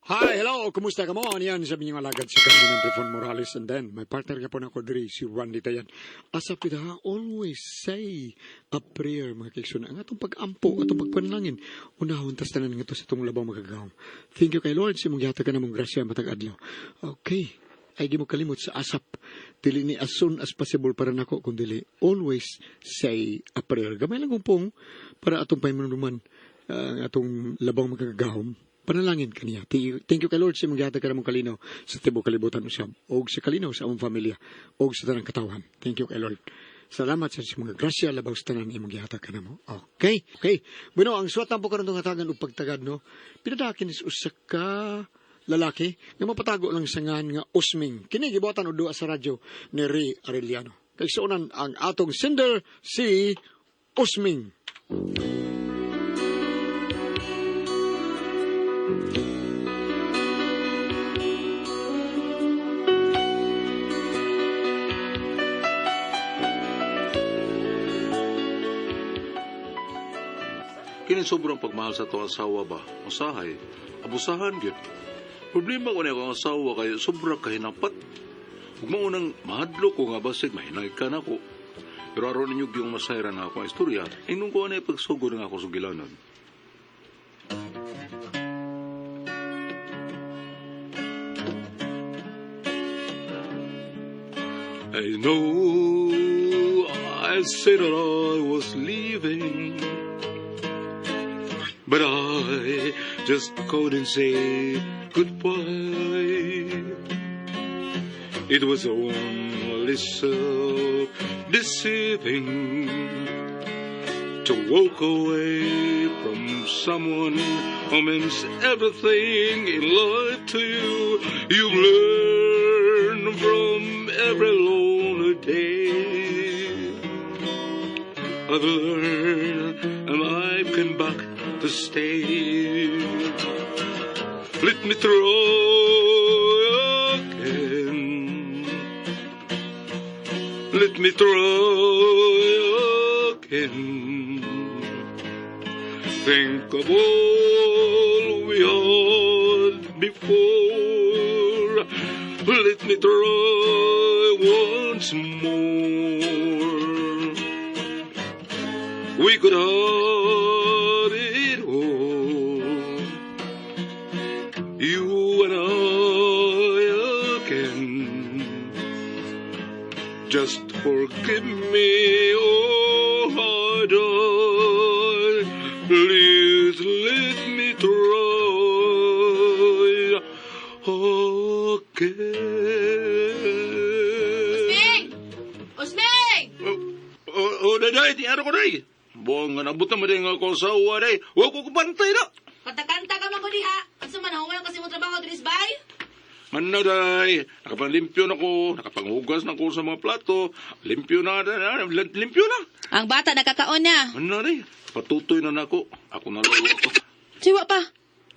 Hi, hello, kumusta ka mo? Yan sa inyong alagad si Carmen Trifon Morales, and then my partner ka po na ko diri, si Randy Tayan. Asap kita ha, always say a prayer, mga kaigsoon. Ang atong pag-ampo, atong pagpanalangin, unahon tas tanan nga to sa itong labaw magagahom. Thank you kay Lord, sa imong gihatag ka namong grasya matag adlaw. Okay, ay di mo kalimot sa asap. Dili ni as soon as possible para nako, kung dili, always say a prayer. Gamay lang pong para atong pahimanuman ang atong labang magagahom. Panalangin kaniya. Thank you kay Lord sa imong gihatag ka namong kalinaw sa tibuok kalibutan usab og sa kalinaw sa among pamilya og sa tanang katawhan. Thank you kay Lord. Salamat sa mga grasya labaw sa tanan imong gihatag kanamo. Okay. Okay. Bueno, ang suwat po karon tong hatagan og pagtagad, no. Pinadakin is usa ka lalaki nga mapatago lang sa ngan nga Osming. Kini gibuhatan og duwa sa radyo ni Ray Arellano. Kay suonan ang atong sender si Osming. Kini sobrang pagmahal sa atong asawa ba? Usahay, abusahan gyud. Problema ko niya akong asawa kay sobra kahinapat. Ug mao nang mahadlok ko nga basig mahinay ka nako. Pero aron ninyo gyung masayran nga akong istorya, ingnon ko ani pagsugod nga ako sugilanon. I know I said that I was leaving, but I just couldn't say goodbye. It was only self-deceiving to walk away from someone who means everything in life to you. You've learned from every lonely day. I've learned and I've come back to stay. Let me try again. Let me try again. Think of all we had before. Let me try once more. We could have it all. You and I again. Just forgive me, oh my darling. Please let me try again. Osming! Osming! Oh, oh, day, di ano ko day. Buong nga nabot naman din ako sa uwa day. Wa ko kubantay na. Kanta-kanta ka man ko diha. Unsa man human kasi mo trabaho dinis bay? Man na day, nakapanglimpyo na ko, nakapanghugas na ko sa mga plato. Limpyo na, na, limpyo na. Ang bata nakakaon na. Man na day, patutoy na nako. Ako na lang ako. Say, wa pa.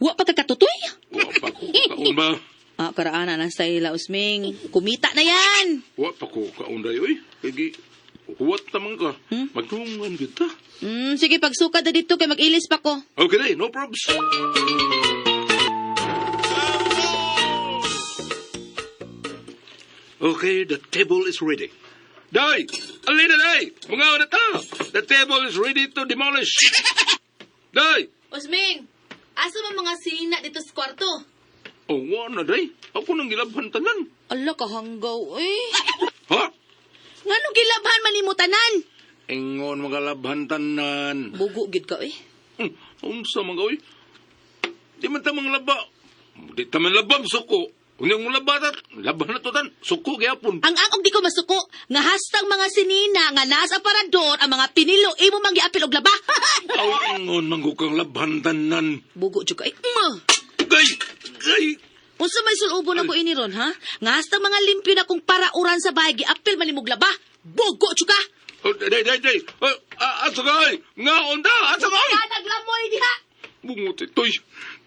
Wa pa ka katutoy? Wa pa ko kaon ba? Ah, karaana lang sa ila, Osming. Kumita na yan. Wa pa ko kaon day, oy. Kay huwat naman ka. Magdungan kita. Sige, pagsukad na dito kay mag-ilis pa ko. Okay day, no probs. Okay, the table is ready. Day! Alina, day! Mga na ta! The table is ready to demolish. Day! Osming, asa man mga sinina dito sa kwarto? Oh, wa na, day. Ako nang gilabhan tanan. Ala, kahanggaw, eh. Ha? Nganong gilabhan man nimo tanan? Ingon mga labhan tanan. Bugo gid ka, eh. Unsa man ka, oy? Di man ta mga laba. Di ta man labam, suko. Unyang mo laba, tat. Laban na to, tan. Suko, gyapon. Ang angog di ko masuko, nga hastang mga sinina nga nasa aparador ang mga pinilo imo mang giapil og laba. Aw, ingon man ko kang labhan tanan. Bugo jud ka, eh. Ma. Gay! Gay! Unsa may sulubo na ko ini ron, ha? Nga hastang mga limpyo na kung parauran sa bahay giapil man nimog laba. Bugo jud ka. Oh, day, day, day. Oh, asa ka, ay? Nga, unta, asa ka, ay? Ka naglamoy diha. Bungot ito'y.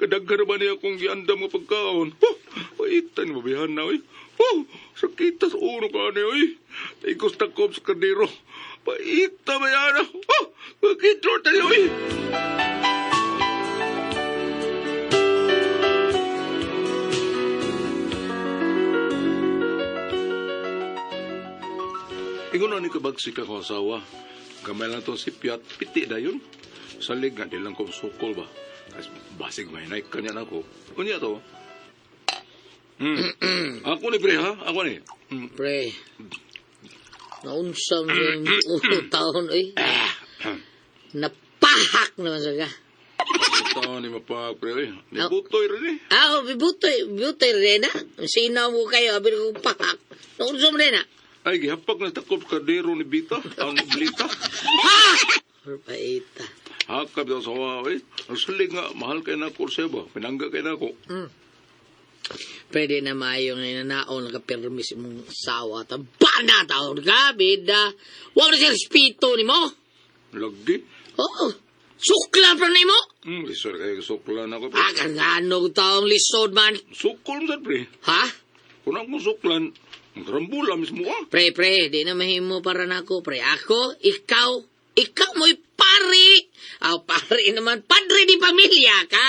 Kadaghan ba niya akong giandam nga pagkaon? Oh, paitan, mabihan na, oy. Oh, sakita sa ulo ka niya, oy. Tigos na kom sa kardero. Paita ba yan? Oh, kitro tayo, oy. Ingon na ni kabagsik ako asawa. Gamay lang itong sipyat, piti na yun. Salig nga, di lang ko sukol ba. Kasi basig may naik kanya na ako. Unya to. Ako ni pre ha? Ako ni. Pre, naunsa mo sa ulo taon, oy. Napahak naman sa ka. Ito ni mapag pre. Oy. Ni butoy rin eh. Ah, butoy, butoy rin na. Sinaw mo kayo, abi ko pahak. Naunsa mo rin na. Ay, gihapak na takop kardero ni Bita. Ang blita. Ha! Paita. Hakap daw sa asawa. Eh. Ang salig nga, mahal kay na kurse ba? Pinangga kay na ako. Pwede na maayo nga inanaon nakapirmis imong sawa. Tabana taon ka, bida. Huwag na siya respeto ni mo. Lagi. Oo. Sukla pa ni mo. Lisod kayo suklan ako. Pre. Ah, kangano taong lisod man. Sukol mo sad, pre. Ha? Kung akong suklan, magkarambula mismo ah. Pre, pre, di na mahimo para nako, pre. Ako, ikaw mo'y pare. Aw, pare naman, padre di pamilya ka.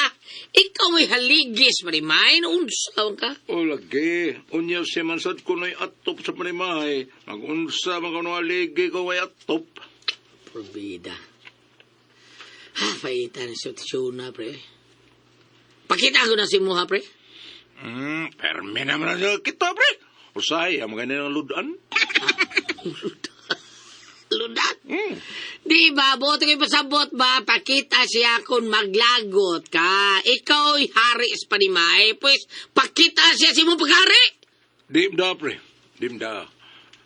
Ikaw mo'y haligis, marimain, unsaw ka. O lagi, unya siya man sad kuno'y atop sa panimahay. Magunsa man kuno aligi ko ay atop. Probida. Ha, paita na sitwasyon na, pre. Pakita ko na si Muha, pre. Perme naman na kita, pre. Usahay, ang mga ng ludan. Ludat. Di ba, boto kayo pasabot ba? Pakita siya kung maglagot ka. Ikaw ay hari sa panimay, pues pakita siya si mong paghari. Dimda, pre. Dimda.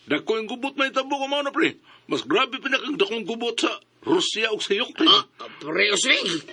Dako yung gubot may tabo ko na, pre. Mas grabe pinakang dakong gubot sa Rusya o sa Ukraine. Ah, pre, uswing.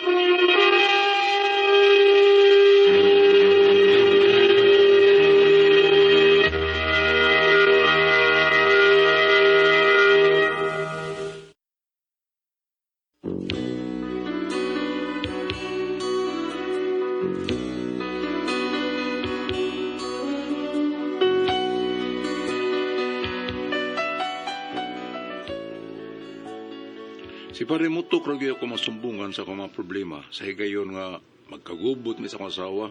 Si Pare Mutok ra gyud ako masumbungan sa akong mga problema sa higayon nga magkagubot mi sa akong asawa.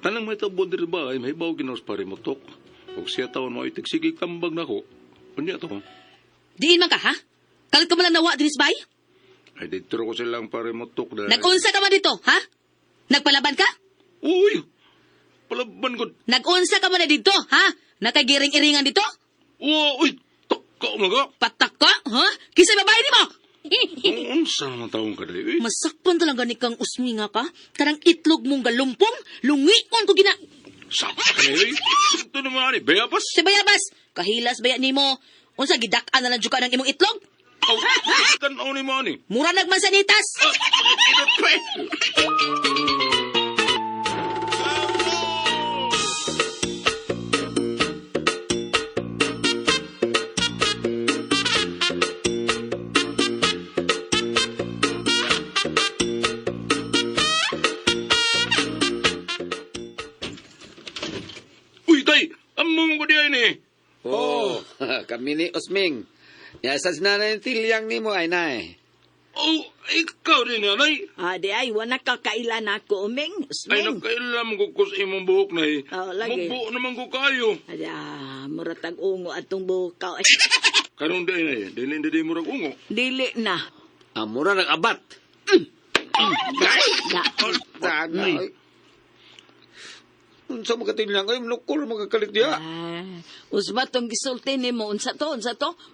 Tanang may tabo diri ba ay mahibaw ginaw sa Pare Mutok. Ug siya taon mo itig sige tambag nako. Unya to. Diin man ka, ha? Kalit ka man lang nawa, dinis bay? Ay dito ko silang Pare Mutok dahil. Nag-unsa ka man dito, ha? Nagpalaban ka? Uy! Palaban ko. Nag-unsa ka man na dito, ha? Nakagiring-iringan dito? Uy! Taka mga. Patak ka, ha? Kinsa babae nimo? Unsa naman taong ka dali? Eh? Masakpan talaga ni kang usminga ka. Kanang itlog mong galumpong, lungion ko gina... Sakta ka eh. Ito naman ani, bayapas. Si Bayabas, kahilas baya nimo. Unsa gidak-an na lang jud ka ng imong itlog? Aw, tanaw ni mo ani. Mura nagmansanitas. Ah, ito, pre. Uy, tay! Amo mo ko diay ni. Oh, kami ni Osming. Ya sa sinanay tilyang nimo ay nay. Oh, ikaw din nanay. Ah, di ay, wala kakailan ako, uming. Ay, Usming. nakailam ko kus imong buhok na eh. Oo, lagi. Mubuo naman ko kayo. Ay, ah, muratag ungo atong bukaw. Ay, Karon day na eh. Dili hindi mo rag ungo. dili na. Amura nag-abat. Da. Sana. Unsa mo katilyang ay nukol mo kakalit diha. Ah, usba tong gisulti nimo unsa to?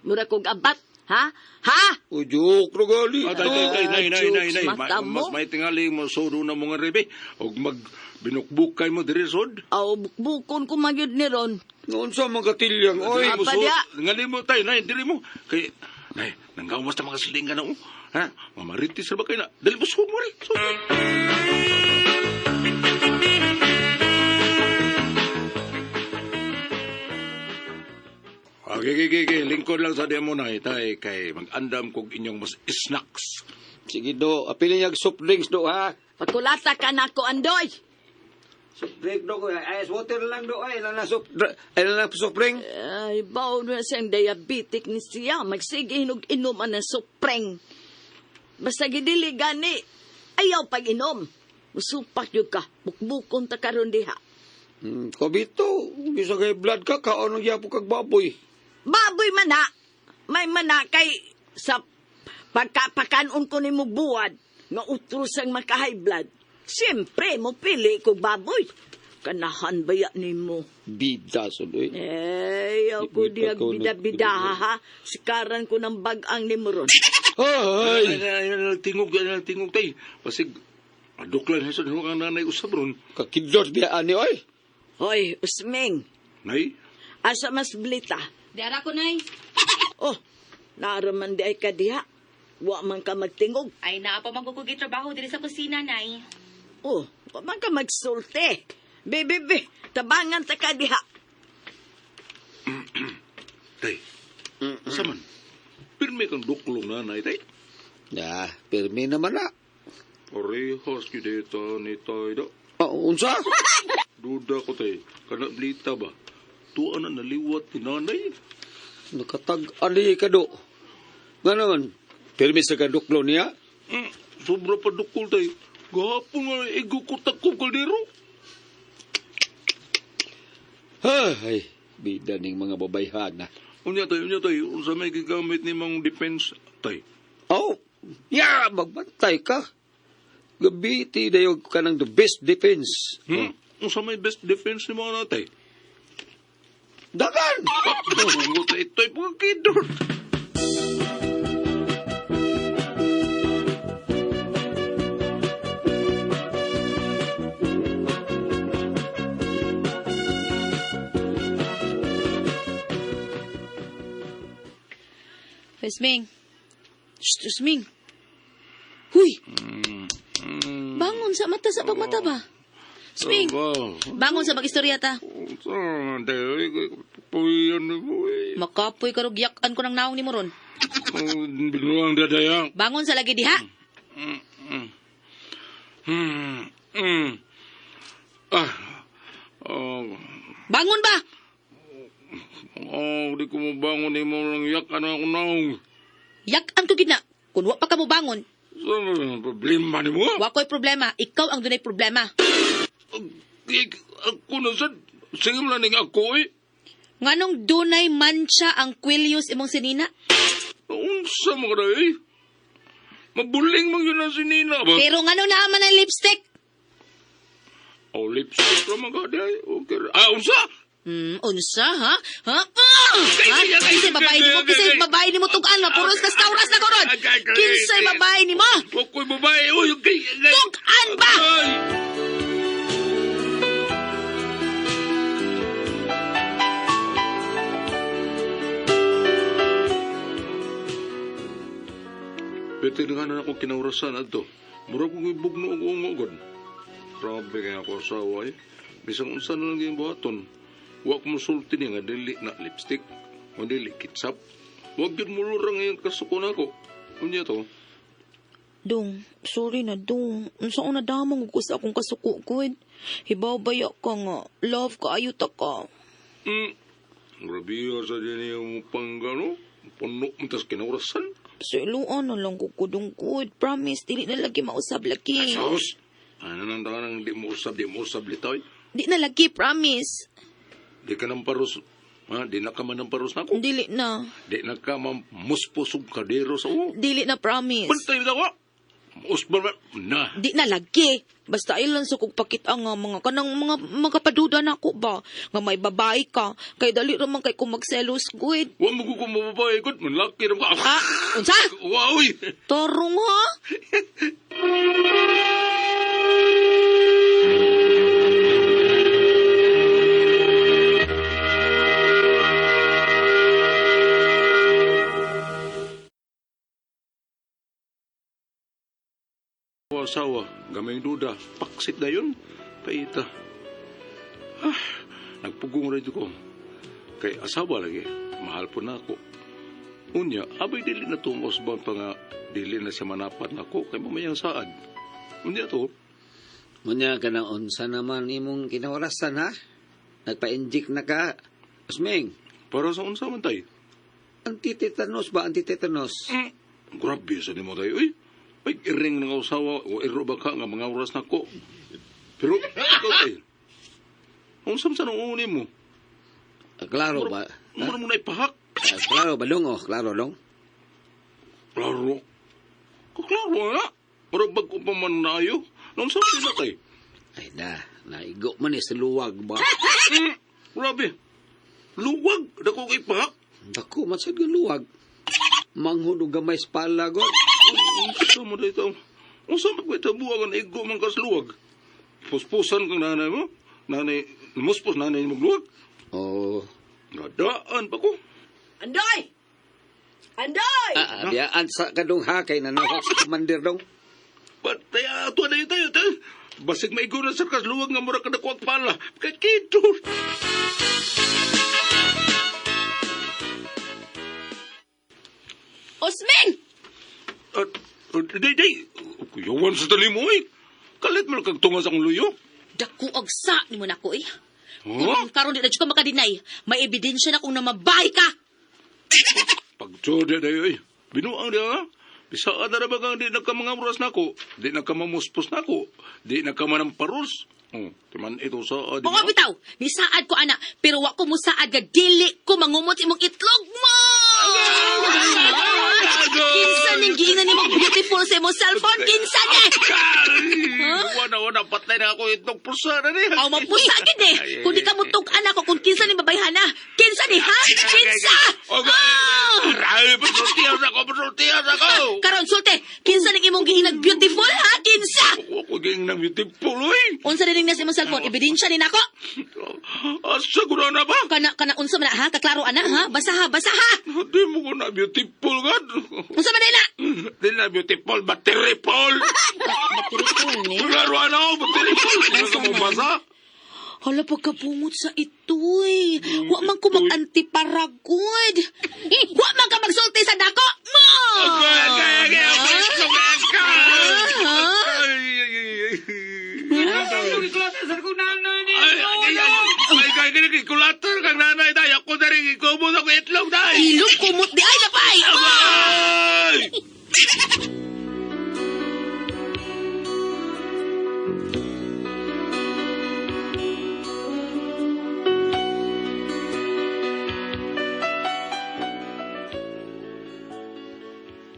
Mura kog abat, ha? Ha? O joke ro gali. Ah, tay, tay, tay, nay, nay, nay, nay. Mata mo. Mas may tingali mo sodo na mga rebe. Og mag binukbukay mo diri sod. Aw, bukbukon ko magyud ni ron. Unsa man katilyang oy. Dili mo Apa sod. dia? Ngali mo tay, nay, dili mo. Kay nay, nanggawas ta mga silingan na oh. Ha? Mamaritis ra ba kay na? Dali mo sod mo ri. Sod. Okay, okay, okay, okay. Lingkod lang sa mo na tay kay mag-andam kog inyong mas snacks. Sige do, apilin niya soft drinks do ha. Pakulata ka nako andoy. Soft drink do ko, ice water lang do ay lang soft ay lang soft drink. Ay, baon na siyang diabetic ni siya. Magsige hinog inom ang supreng. Basta gidili gani. Ayaw pag inom. Musupak yun ka. Bukbukon ta karon diha. Kabito, bisa kay blood ka kaon gyapon kag baboy. Baboy man na. May mana kay sa pagkapakanon ko ni mo buwad nga utros ang maka-high blood. Siyempre, mo pili ko baboy. Kanahan baya nimo. Bida sud oy. Eh, ako Di- di pa diyag ko bida-bida ha. Sikaran ko ng bagang ni Moron. Hoy! Ay, ay, tingog, ay, tingog tay. Basig, aduklan sa ang nanay usab ron. Kakidlot biya ani oy. Hoy, Usming, Nay, asa mas blita? Diara ko, Nay. Oh, naaraman di ay kadiha. Wa man ka magtingog. Ay, naa pa man ko kugi trabaho diri sa kusina, Nay. Oh, wa man ka magsulte. Be, be, be, tabangan ta ka diha. tay. Saman. Pirmi kang duklong nanay tay. Ya, pirmi naman na. Parehas gyud ito ni tay do. Oh, unsa? Duda ko tay. Kana blita ba? Tuwa na naliwat ni nanay. Nakatag-ali ka do. Nga naman, pirmi sa kaduklo niya. Sobra pa dukol tay. Gahapon nga igo ko takong kaldero. Ay, bida ning mga babayhan na. Unya tay, unya tay. Unsa may gigamit ni mang defense tay? Oh, ya, magbantay ka. Gabi, ti dayo ka ng the best defense. Hmm? Unsa may best defense ni mga natay? Dagan! Tungo ta ito'y pagkidor. Usming. Shh, Usming. Huy! Bangon sa mata sa pagmata ba? Usming, bangon sa mag-istorya ta. Puyan mo eh. Makapoy karog yakan ko ng naong ni Moron. Binuang dadaya. Bangon sa lagi diha. Ah. Oh, Bangon ba? oh, di ko mabangon ni mo lang yak ano ako naong. Yakan ko gid na. Kun wa pa ka mo bangon, Sa problema ni mo? wa ko'y problema. Ikaw ang dunay problema. Ako na sad. Sige mo lang ning ako eh. Nganong dunay mancha ang kwilyos imong sinina? Unsa mo ka eh? Mabuling man yun ang sinina ba? Pero ngano naa man ang lipstick? Oh, lipstick ra man ka di ay. Okay. Ah, unsa? Unsa ha? Ha? Ah! Ha? Kinsay babae nimo? Kinsay babae nimo tug-an ma? Puros kas kauras na koron. Kinsay babae nimo? Wako'y babae. Uy, okay. Tug-an ba? Ay! Pwede nga na ako kinaurasan ato. Mura kong ibugno og ungogod. Grabe kaya ako asawa eh. Bisang unsa na lang yung buhaton. Wa ko musulti niya nga dili na lipstick. O dili kitsap. Wa gyud mulurang ngayong kasuko na ako. Unya to. Dong, sorry na dong. Unsa una damong ko sa akong kasuko gud. Hibaw baya ka nga. Love ka ayo ta ka. Grabe sa din yung panggano. Puno mo tas kinaurasan. Siluan na lang ko kudong gud. Promise dili na lagi mausab lagi. Sos! Ano nang tangan di mo usab, di mo usab litoy? Di na lagi promise. Di ka nang paros. Ha? Di na ka man ng paros na ako. Dili na. Di na ka man muspos og kadero sa ulo. Dili na promise. Bantay na ko! Usbar ba? Na. Di na lagi. Basta ilan sa kog pakita nga mga kanang mga makapaduda nako ba nga may babae ka kay dali ra man kay kung magselos gud. Wa mo ko mababae gud, manlaki ra ka. Ah, unsa? Wa oy. Torong ha? Asawa, gamay duda, paksit na yun. Paita. Ah, nagpugong rin ko. Kay asawa lagi, mahal po na ako. Unya, abay dili na tumos ba pa nga dili na siya manapat na ako kay mamayang saad. Unya to, Munya ka na unsa naman imong kinaurasan ha? Nagpa-inject na ka. Usming, para sa unsa man tay. antitetanus ba? Antitetanus? Grabe sa nimo tayo, uy. Ay, iring ng asawa, o iro ba ka nga mga oras na ko. Pero, ikaw tay, unsa man sa nung uni mo? Ah, Klaro ba? Mura mo na ipahak. Klaro ba dong? Oh, klaro dong. Klaro. Klaro na. Pero bago pa man naayo. Nung sa na kay. Ay na, naigo man eh sa luwag ba? Grabe. Luwag. Dako kay pahak. Dako, man sad nga luwag. Manghud og gamay sa pala god. Unsa mo dito? Unsa mo kwita buwag ang igo man kas luwag? Puspusan kang nanay mo? Nanay, muspos nanay mo luwag? Oh. Nadaan pa ko. Andoy! Andoy! Ah, biyaan sa kadong ha kay nanawag sa commander dong. Patay, ato na tayo, tayo. Basig maigo na sa kasluwag nga mura ka nakuha pala. Kakito. Osming! At, day, day. Kuyawan sa tali mo eh. Kalit mo kag tunga sa akong luyo. Dako og sa nimo nako eh. Huh? Kung karon di na jud ka makadeny, may ebidensya na kung namabay ka. Pagtsod dayo eh. Binuang diya ha. Bisaan na ba kang di na ka mga oras nako? Di na ka mamuspos nako? Di na ka manamparos? Oh, timan ito sa di Oo ba? bitaw, nisaad ko ana, pero wa ko musaad nga dili ko mangumot imong itlog mo. Kinsa ning giingnan nimo beautiful sa imong cellphone? Kinsa ni? Wala, wala, patay na ako itong pusa na ni. Aw mapusa gid eh. Kung di ka mutug-an ako kung kinsa ni babayhana. Kinsa ni ha? Kinsa? Ah! Ay, pasultihan ako, pasultihan ako. Karon sulte, kinsa ning imong giingnan beautiful ha? Kinsa? Ako ging nang beautiful, uy. Unsa ning nasa imong cellphone? Ebidensya ni nako. Asa ko na na ba? Kana kana unsa man na ha? Kaklaro ana ha? Basa ha, basa ha. Di mo ko na beautiful, God. Unsa man na? Di na beautiful, materipol. Beautiful ni. Klaro ano, materipol. Ano ka mo basa? Hala, pagkapungot sa ito eh. Wa man ko mag-antiparagod. Wa man ka magsulti sa dako mo! Okay, okay, okay, okay, okay, okay. Ah? Ay, ay, ay, ay, ay, ay, kulator kang nanay, day. Ako na rin, ikumot ako itlog, day. Ilog kumot di ay napay! Ay!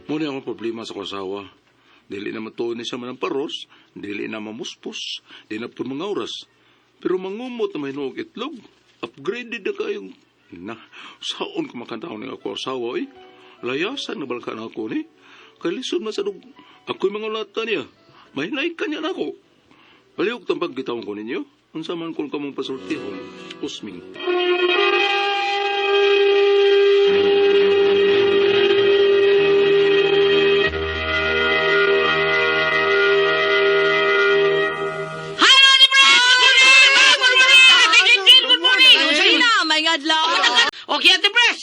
Muna akong problema sa kasawa. Dili na matuon ni siya manamparos, dili na mamuspos, di na po mga oras. Pero mangumot na may itlog, upgraded na kayong... Na, saon ko makantaon ni ako asawa eh. Layasan na balka na ako ni. Kalisod man sa dug... Ako'y mga lata niya. May ka niya na ako. Palihog tampag gitawon ko ninyo. Unsa man kung kamong pasultihon, usming. Hello, Ate Pres! Good morning! Ate Jinjin, good morning! Sige na, may adlaw. Okay, Ate Pres!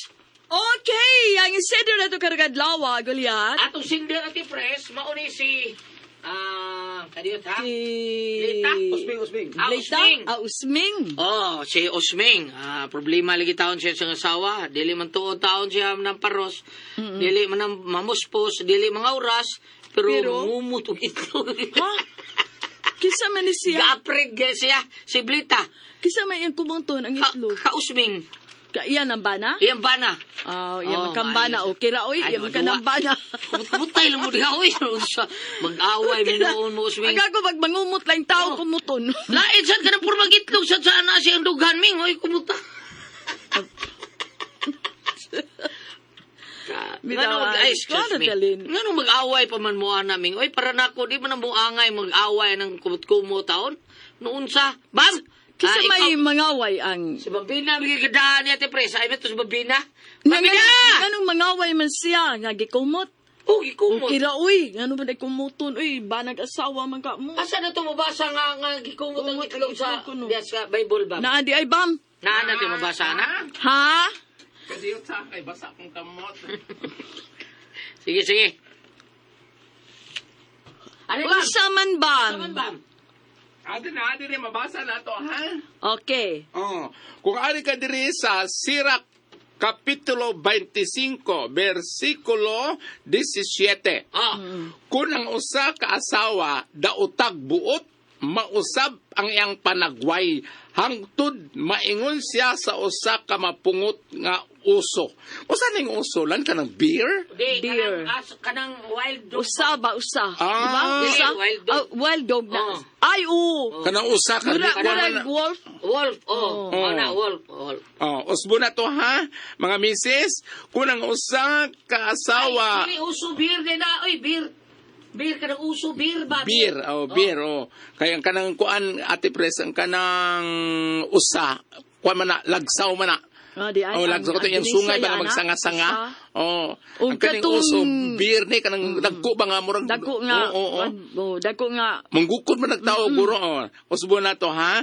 Okay, ang isidro na ito karong adlaw, Goliath. Atong singer, Ate Pres, mauni si... Ah, kadiyot ha? Si... Lita? Usming, usming. Ah, Lita? Usming. Ah, Usming. Oh, si Osming. Ah, problema lagi taon siya sa asawa. Dili man tuod taon siya ng paros. Dili man ang mamuspos, dili mga oras. Pero, Pero? mangumot og itlog. Ha? Kinsa man ni siya? Gaapred gaya siya, si Blita. Kinsa man iyang kumonton ang Ka, itlog? kausming. Ka iyan ang bana? Iyang bana. Ah, iyan Oh, oh, kambana. maayos. Okay ra, oy. Ay, Iyan maduwa. kambana. Kumutay lang mo diha, oy. Mag-away, minuon mo, Osming. Ang ako pag mangumot lang tao Oh. kumuton. Lain sad ka na puro magitlog sad sa ana siyang dughan, Ming. Oy, kumuta. Bitaw, Ngano, ay, excuse kuwan na me. dalin. Ngano mag-away pa man mo ana, Ming. Oy, para nako di man ang buangay mag-away ng kumot-kumo taon. Noon sa, Bam! Kinsa Ah, may ikaw- mangaway ang... Si Babina, bigay kadaan niya, Ate Pres. Ay, ito si Babina. Nga Babina! Nganong mangaway man siya, nga gikumot. Oh, gikumot. Okay ra, uy. Ngano ba na kumuton, uy. Banag asawa man ka mo. Asa na ito mabasa nga nga gikumot ang Kumot ang itlog sa, itlog ko, no. diya sa Bible ba? Naa di ay bam. Naa na ito mabasa na? Ha? Kadiyot sa kay basa akong kamot. Sige, sige. Ano ba? Unsa man bam? Ano ba? Ate na, ate rin, mabasa na to, ha? Okay. Oh, kung ari ka diri sa Sirach Kapitulo 25, versikulo 17. Ah, Kung ang usa ka asawa daotag buot, mausab ang iyang panagway hangtod maingon siya sa usa ka mapungot nga uso. Usa ning uso lan kanang beer? Di, Deer. kanang, aso, kanang wild dog. Usa ba, usa? Ah. Diba? Usa? Wild dog. Ah, wild dog na. Oh. Ay, oo. Kanang usa ka Mura, di- mura, man na- wolf. Wolf, oh. Oh. Oh, na, wolf, wolf. Oh, usbo na to ha, mga misis. Kung ang usa ka asawa, Ay, dili, uso beer din na. Oy, beer. Beer, kanang uso beer ba? beer, oh, beer, oh. Kaya ang kanang kuan, Ate Pres, ang kanang usa, kuan man na, lagsaw man na. Ah, di ay, Oh, lagsaw ko to yung ang sungay ba Bisaya, na magsanga-sanga? Usa. Oh, Ug ang kaning katong- uso, beer ni kanang dagko ba nga murag Dagko nga. Oo, oo. Oh, dagko nga. Manggukod man nagtao guro oh. Usbo na to ha.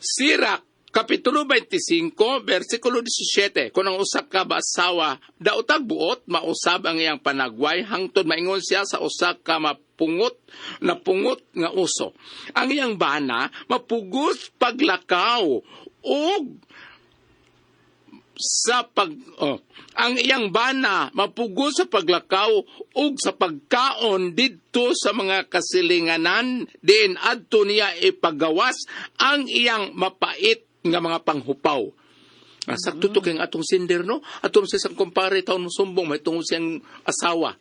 Sirak Kapitulo 25, versikulo 17. Kung ang usa ka asawa, daotag buot, mausab ang iyang panagway, hangtod maingon siya sa usa ka mapungot, napungot nga uso. Ang iyang bana, mapugos paglakaw, ug sa pag oh, ang iyang bana mapugos sa paglakaw ug sa pagkaon didto sa mga kasilinganan diin adto niya ipagawas ang iyang mapait nga mga panghupaw. Ah, sakto to kay ang atong sender no atong sa isang kumpare taon mo sumbong may tungod siyang asawa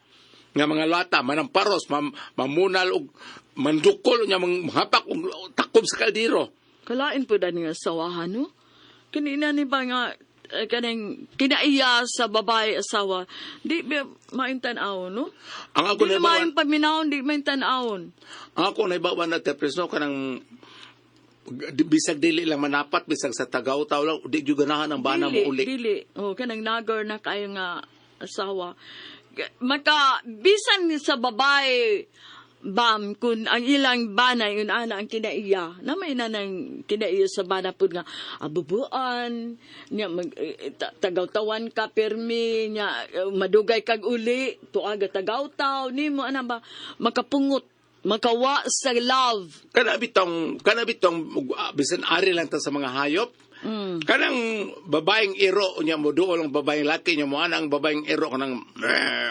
nga mga lata manamparos mamunal og mandukol nya manghapak og takob sa kaldero. Kalain po dani nga asawahan, no? Kanina ni ba nga, kanang kinaiya sa babae asawa, di ba main tan-awon, no? Ang ako Di na na main paminawon, di main tan-awon. Ang ako naibawa na te no kanang bisag dili lang manapat bisag sa tagaw taw lang di gyud ganahan ang bana mo Dili, uli. Dili. Oh, kanang nagor na kayo nga asawa. Maka, bisan sa babae, bam, kun ang ilang bana, yun ana ang kinaiya. Na may na nang kinaiya sa bana pud nga, abubuan, niya, mag, tagawtawan ka, pirmi, niya, madugay kag uli, tuaga tagawtaw, nimo ana ba, makapungot, makawa sa love. Kana bitong bisan ari lang ta sa mga hayop. Kanang babaeng iro nya mo duol ang babaeng laki nya mo ana ang babaeng iro kanang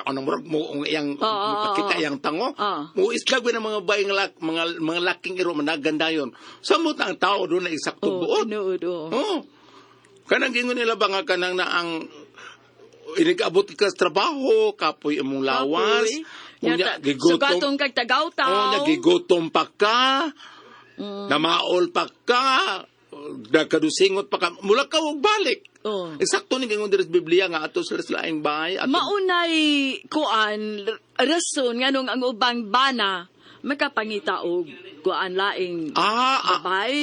kanang murag mo ang iyang makita iyang tango. Mo islag ng mga babaeng mga laking iro managanda yon. Samot ang tao doon na eksakto Oh, buot. tinuod, oh. Oh. Kanang gingon nila ba nga kanang na ang inigabot ka sa trabaho, kapoy imong lawas, Kapoy. unya Nya, gigutom, Sugatong kag tagawtaw. oh, nagigotom pa ka, namaol pa ka, nagkadusingot pa ka, mula ka og balik. Oh. Eksakto ni gingon diri sa Biblia nga ato sila sa laing bahay. Ato, Maunay kuan rason nganong ang ubang bana makapangita og kuan laing babae.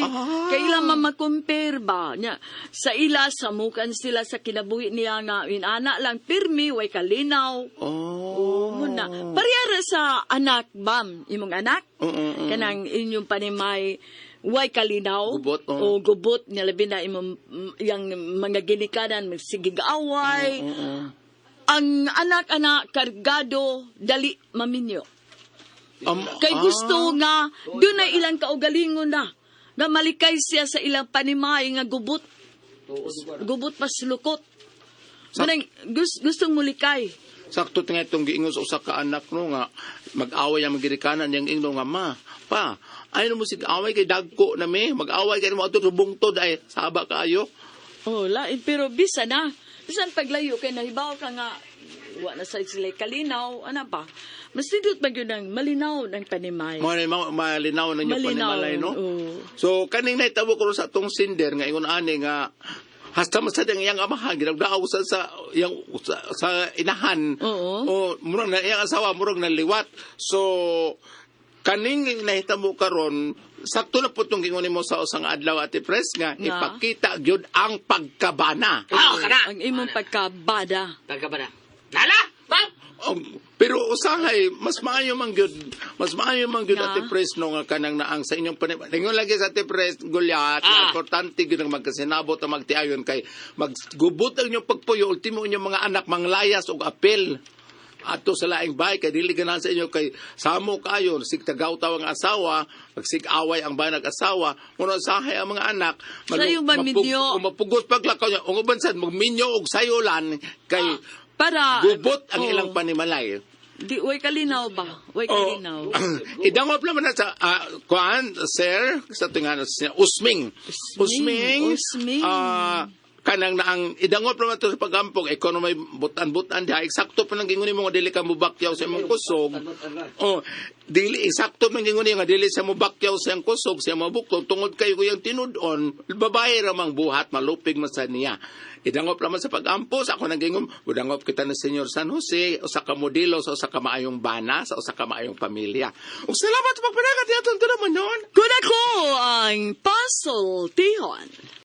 Kay ila man makompare ba nya sa ila samukan sila sa kinabuhi niya nga inana lang pirmi way kalinaw. Oh. Muna. Parehara sa anak bam imong anak. Oo. Kanang inyong panimay way kalinaw. Gubot, oo. O gubot nga labi na imong yang mga ginikanan magsigig away. Ang anak-anak kargado dali maminyo. Kay gusto nga doon na ilang kaugalingon na nga malikay siya sa ilang panimay nga gubot. Gubot paslukot. Manang gustong mulikay. Sakto nga itong giingon sa usa ka anak no nga mag-away ang magirikanan niyang ingno nga ma pa ay mo sig away kay dagko na mi mag-away kay mo adto sa bungtod ay saba kaayo. Oh, lain pero bisa na. Bisan paglayo kay nahibaw ka nga wa na sa sila kalinaw, ana ba? Mas nindot man gyud ang malinaw ng panimay. Mo na malinaw na inyo Malinaw, panimalay no. oo. So kaning nahitabo ko sa atong sinder nga ingon ani nga hasta masad ang iyang amahan ginagdaaw sa iyang sa inahan. Oo. O murag na iyang asawa murag naliwat. So kaning nahitabo karon sakto na po itong gingon nimo sa usang adlaw Ate Pres nga Nga. ipakita gyud ang pagkabana. Ah, kana. Ang imong pagkabada. Pagkabana. Nala! Bang! Pero usahay mas maayo man gyud Nga. Ate Pres no nga kanang naang sa inyong panib. Ingon lagi sa Ate Pres Goliath, nga importante gyud ang magkasinabot ang magtiayon kay maggubot ang inyong pagpuyo ultimo inyong mga anak manglayas og apel ato sa laing bahay kay dili ganahan sa inyo kay samo kayo sig tagaw-taw ang asawa magsig-away ang banag asawa kuno sahay ang mga anak Sayo ba minyo? mapugos paglakaw niya ug uban sad magminyo og sayolan kay Para gubot ang oo. ilang panimalay. Di way kalinaw ba? Way Oh, kalinaw. idangop naman na sa kuan sir sa tingan Usming. Usming. Usming. Usming. Kanang naang idangop naman to sa pagampog, ikaw na may butan-butan diha, eksakto pa nang gingon nimo nga dili ka mubakyaw sa imong kusog. Oh, dili eksakto man gingon niya nga dili siya mubakyaw sa iyang kusog, siya mabuktong tungod kayo kuyang tinud-on, babae ra mang buhat malupig man sa niya. Idangop naman sa pag-ampo sa ako nang gingon, udangop kita ni Senyor San Jose, usa ka modelo sa usa ka maayong bana, sa usa ka maayong pamilya. Ug salamat sa pagpanagat atong tinaman noon. Kun ako ang pasultihon.